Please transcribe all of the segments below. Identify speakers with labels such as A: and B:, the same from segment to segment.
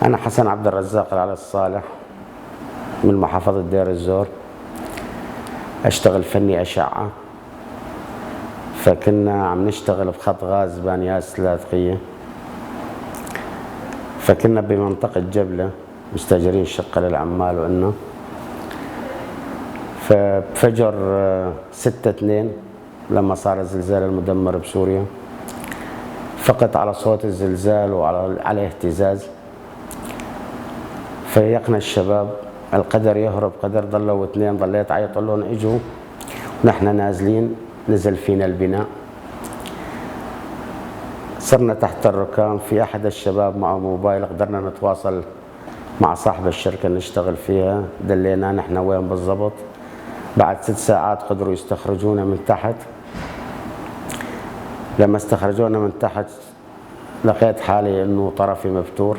A: أنا حسن عبد الرزاق العلي الصالح من محافظة دير الزور، أشتغل فني أشعة. فكنا عم نشتغل بخط غاز بانياس لاذقية، فكنا بمنطقة جبلة مستأجرين شقة للعمال وإنه فبفجر 6/2 لما صار الزلزال المدمر بسوريا، فقت على صوت الزلزال وعلى اهتزاز. فيقنا الشباب، القدر يهرب قدر، ضلوا اثنين، ضليت عيط لهم اجوا ونحن نازلين، نزل فينا البناء، صرنا تحت الركام. في احد الشباب معه موبايل، قدرنا نتواصل مع صاحب الشركة اللي نشتغل فيها، دلينا نحن وين بالضبط. بعد 6 ساعات قدروا يستخرجونا من تحت. لما استخرجونا من تحت لقيت حالي انه طرفي مبتور.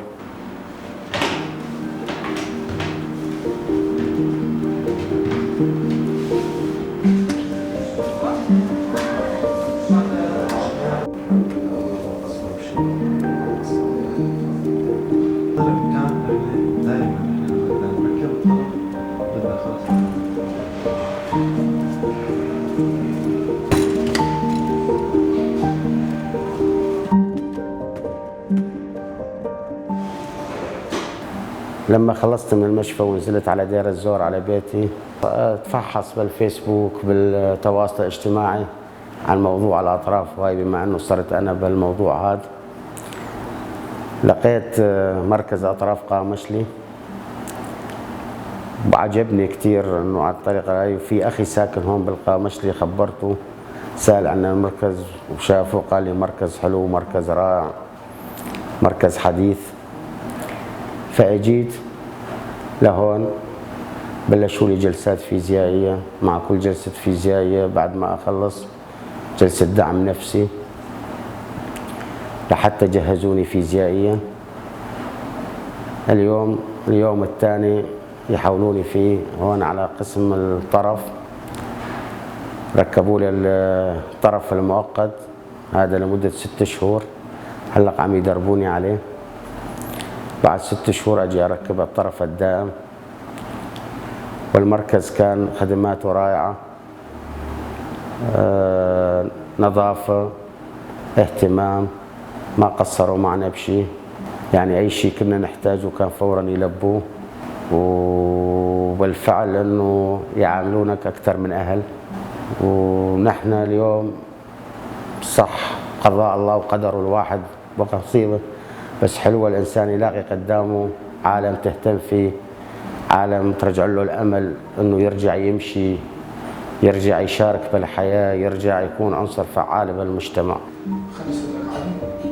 A: لما خلصت من المشفى ونزلت على دير الزور على بيتي، اتفحص بالفيسبوك بالتواصل الاجتماعي عن موضوع الأطراف وهاي، بما أنه صرت أنا بالموضوع هذا. لقيت مركز أطراف قامشلي، وعجبني كثير إنه على الطريقة هاي. وفي أخي ساكن هون بالقامشلي، خبرته، سأل عن المركز وشافه، قال لي مركز حلو، مركز رائع، مركز حديث. فأجيت لهون، بلشوا لي جلسات فيزيائية، مع كل جلسة فيزيائية بعد ما أخلص جلسة دعم نفسي لحتى جهزوني فيزيائيا. اليوم الثاني يحولوني فيه هون على قسم الطرف، ركبوا لي الطرف المؤقت هذا لمدة 6 شهور، هلق عم يدربوني عليه. بعد 6 شهور أجي أركب الطرف الدائم. والمركز كان خدماته رائعة، نظافة، اهتمام، ما قصروا معنا بشيء، أي شيء كنا نحتاجه كان فورا يلبوه. وبالفعل أنه يعاملونك أكثر من أهل. ونحن اليوم صح قضاء الله وقدره الواحد بقصيبة، بس حلوة الإنسان يلاقي قدامه عالم تهتم فيه، عالم ترجع له الأمل أنه يرجع يمشي، يرجع يشارك بالحياة، يرجع يكون عنصر فعال بالمجتمع.
B: خلي صدرك عالي.